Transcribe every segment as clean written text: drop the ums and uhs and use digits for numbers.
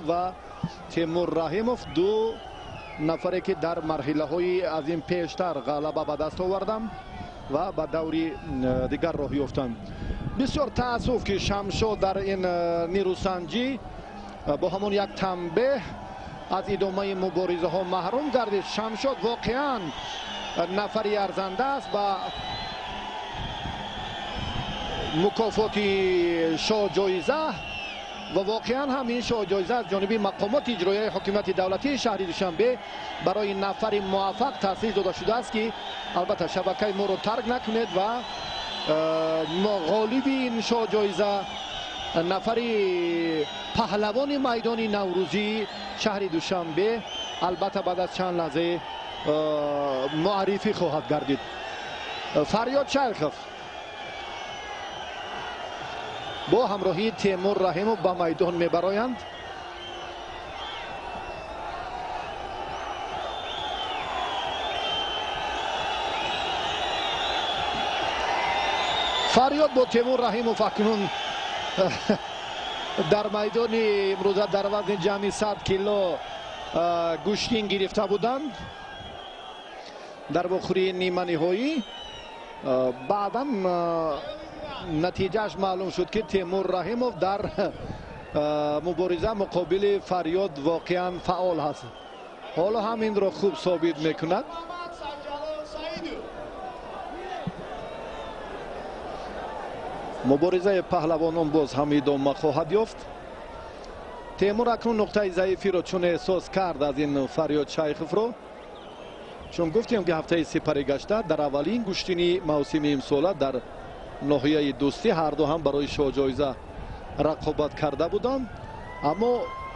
Ва Темур Раҳимов, ду нафаре ки дар марҳилаҳои аз ин пештар ғалаба ба даст оварданд ва ба даври дигар роҳ ёфтанд. Бисёр таассуф, ки Шамшод дар ин нерӯсанҷӣ бо ҳамон як танбеҳ аз идомаи муборизаҳо маҳрум гардид. Шамшод воқеан нафари арзанда аст ба мукофоти шоҳҷоиза ва воқеан ҳам ин шоҳҷоиза аз ҷониби мақомоти иҷроияи ҳокимияти давлатии шаҳри Душанбе барои нафари муваффақ таъсис дода шудааст, ки албатта шабакаи моро тарк накунед ва ғолиби ин шоҳҷоиза нафари паҳлавони майдони наврӯзии шаҳри Душанбе албатта баъд аз чанд лаҳза муаррифӣ хоҳад гардид. Фарёд Шайхов бо ҳамроҳии Темур Раҳимов ба майдон мебароянд. Фарёд бо Темур Раҳимов акнун дар майдони имрӯза дар вазни ҷамъи 100 кило гӯштин гирифта буданд дар вохӯрии ниманиҳоӣ. Баъдан натиҷааш маълум шуд, ки Темур Раҳимов дар мубориза муқобили Фарёд воқеан фаъол ҳаст. Ҳоло ҳам инро хуб собит мекунад. Муборизаи паҳлавонон боз ҳам идома хоҳад ёфт. Темур акнун нуқтаи заифиро чун эҳсос кард аз ин Фарёд Шайховро, чун гуфтем, ки ҳафтаи сипарӣ гашта дар аввалин гӯштини мавсими имсола дар ноҳияи Дӯстӣ ҳарду ҳам барои шоҳҷоиза рақобат карда буданд, аммо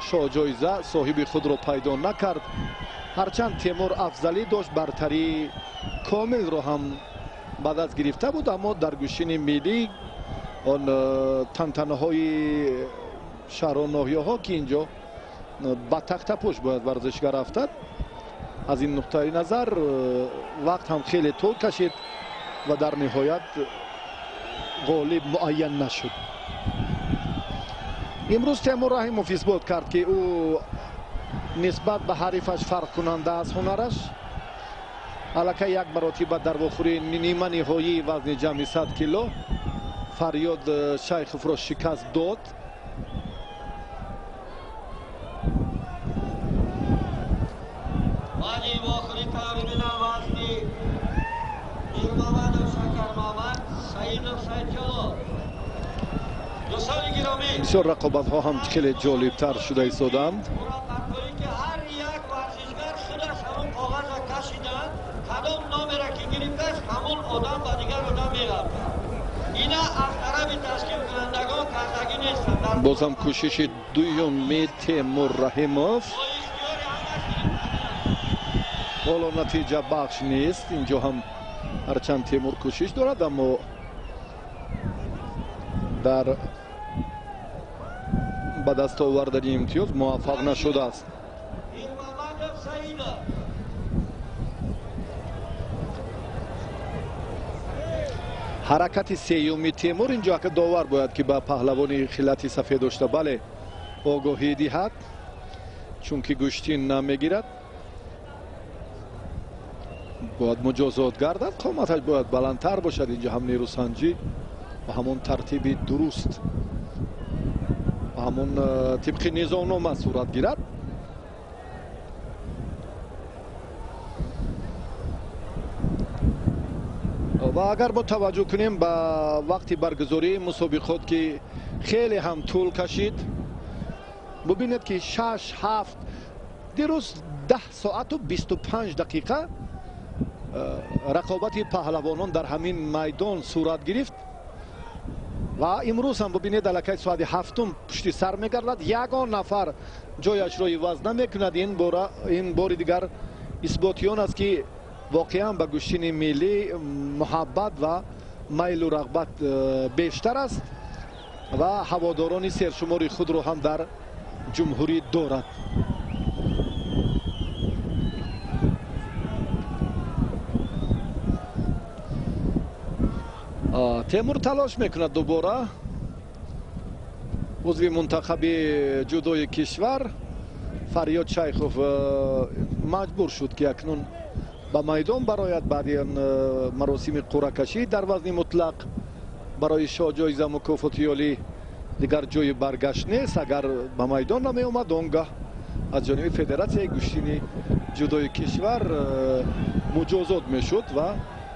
шоҳҷоиза соҳиби худро пайдо накард. Ҳарчанд Темур афзалӣ дошт, бартарии комилро ҳам ба даст гирифта буд, аммо дар гӯштини миллӣ он тантанаҳои шаҳру ноҳияҳо, ки инҷо ба тахтапӯш бояд варзишгар афтад, аз ин нуқтаи назар вақт ҳам хеле тӯл кашид ва дар ниҳоят ғолиб муайян нашуд. Имрӯз Темур Раҳимов исбот кард, ки ӯ нисбат ба ҳарифаш фарқкунанда аз ҳунараш. Аллакай як маротиба дар вохӯрии нима ниҳоии вазни ҷамъи 100 кило Фарёд Шайховро шикаст дод. Бисёр рақобатҳо ҳам хеле ҷолибтар шуда истоданд. Ҳар як варзишгар худаш ҳамон коғаза кашиданд, кадом номера ки гирифтааст, ҳамон одам ба дигар одам меғалтад. Ина аз тарафи ташкилкунандагон кардагӣ нестанд. Боз ҳам кӯшиши дуюми Темур Раҳимов. Ҳоло натиҷа бахш нест. Инҷо ҳам ҳарчанд Темур кӯшиш дорад, аммо дар ба даст овардани имтиёз муваффақ нашудааст. Ҳаракати сеюми Темур инҷо ака довар бояд ки ба паҳлавони хилати сафед дошта бале огоҳӣ диҳад, чунки гӯштин намегирад, бояд муҷозот гардад, қоматаш бояд баландтар бошад. Инҷо ҳам нерӯсанҷӣ ва ҳамон тартиби дуруст ва ҳамон тибқи низомнома сурат гирад. Ва агар мо таваҷҷӯҳ кунем ба вақти баргузории мусобиқот, ки хеле ҳам тӯл кашид, бубинед, ки 6, 7, дирӯз 10 соату 25 дақиқа рақобати паҳлавонон дар ҳамин майдон сурат гирифт ва имрӯз ҳам бубинед, аллакай соати 7 пушти сар мегардад, ягон нафар ҷояшро иваз намекунад. Ин бори дигар исботи он аст, ки воқеан ба гӯштини миллӣ муҳаббат ва майлу рағбат бештар аст ва ҳаводорони сершумори худро ҳам дар ҷумҳурӣ дорад. Темур талош мекунад дубора. Узви мунтахаби ҷудои кишвар Фарёд Шайхов маҷбур шуд, ки акнун ба майдон барояд баъди маросими қуръакашӣ дар вазни мутлақ барои шоҳҷоиза мукофоти олӣ. Дигар ҷои баргашт нест. Агар ба майдон намеомад, он гаҳ аз ҷониби федератсияи гӯштини ҷудои кишвар муҷозот мешуд ва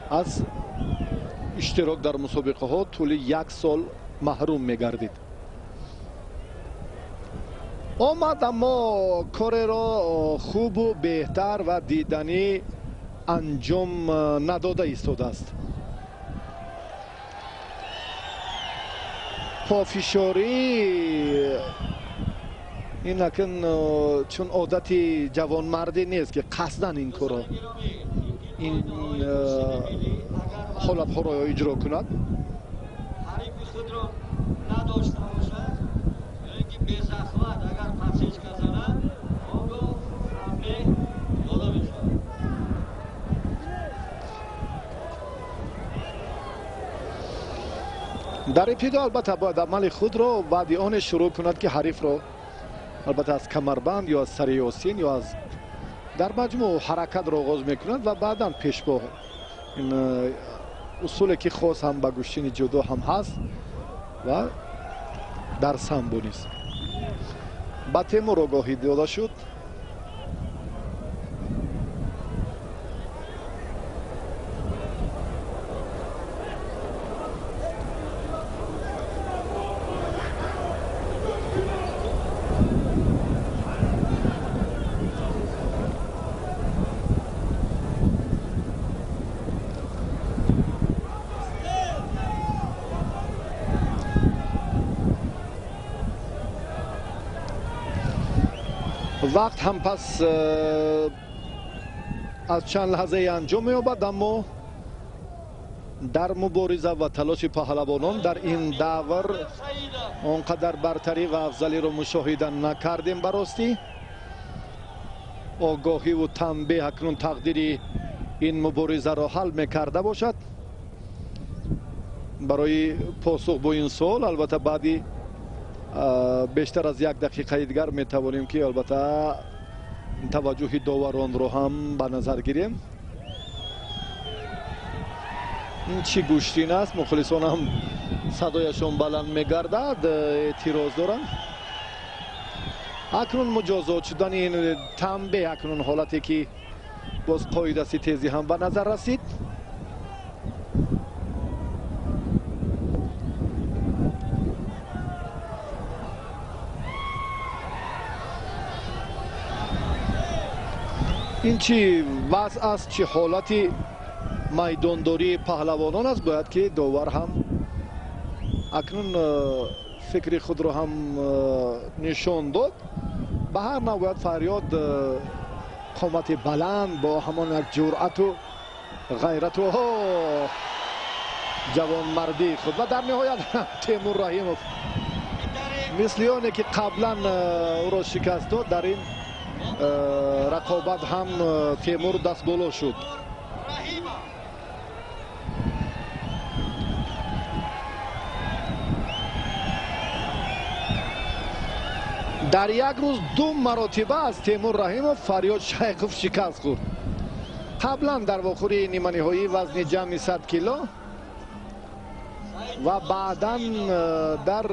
аз иштирок дар мусобиқаҳо тӯли як сол маҳрум мегардид. Омад, аммо кореро хубу беҳтар ва диданӣ анҷом надода истодааст. Пофишорӣ ин акн чун одати ҷавонмардӣ нест, ки қасдан ин корро, ин ҳолатҳоро иҷро кунад. Ҳарифи худро надошта бошад ё ин ки безахмат агар подсечка занад, он гоҳ танбеҳ дода мешавад. Дар ибтидо албатта бояд амали худро баъди оне шурӯъ кунад, ки ҳарифро албатта аз камарбанд ё аз сари осин ё аз дар маҷмӯъ ҳаракатро оғоз мекунад ва баъдан пешбоҳ. Ин усуле ки хос ҳам ба гӯштини ҷудо ҳам ҳаст ва дар самбо низ. Ба Темур огоҳӣ дода шуд. Вақт ҳам пас аз чанд лаҳзае анҷом меёбад, аммо дар мубориза ва талоши паҳлавонон дар ин давр он қадар бартарӣ ва афзалиро мушоҳида накардем. Ба ростӣ огоҳиву танбеҳ акнун тақдири ин муборизаро ҳал мекарда бошад. Барои посух бо ин суол албатта баъди бештар аз як дақиқаи дигар метавонем, ки албатта таваҷҷӯҳи доваронро ҳам ба назар гирем. Ин чӣ гӯштин аст? Мухлисон ҳам садояшон баланд мегардад, эътироз доранд. Акнун муҷозот шудани ин танбеҳ, акнун ҳолате ки боз қоидаси тезӣ ҳам ба назар расид. Ин чӣ вазъ аст, чӣ ҳолати майдондории паҳлавонон аст? Бояд ки довар ҳам акнун фикри худро ҳам нишон дод. Ба ҳар нав бояд Фарёд қомати баланд бо ҳамон як ҷуръату ғайрату ҷавонмардии худ ва дар ниҳоят Темур Раҳимов мисли оне ки қаблан ӯро шикаст дод, дар ин рақобат ҳам Темур дастболо шуд. Дар як рӯз ду маротиба аз Темур Раҳимов Фарёд Шайхов шикаст хӯрд. Қаблан дар вохӯрии ниманиҳоии вазни ҷамъи 100 кило ва баъдан дар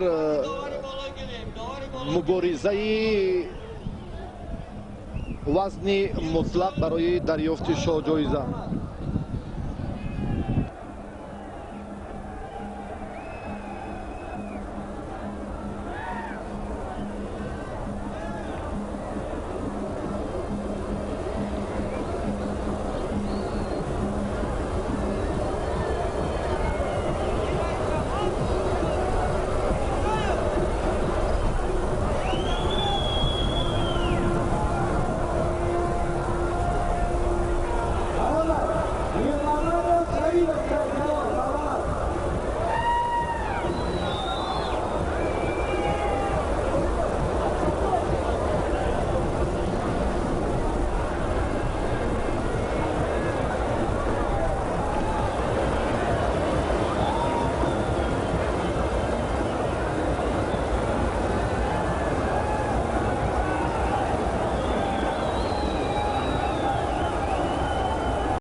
муборизаи вазни мутлақ барои дарёфти шоҳҷоиза.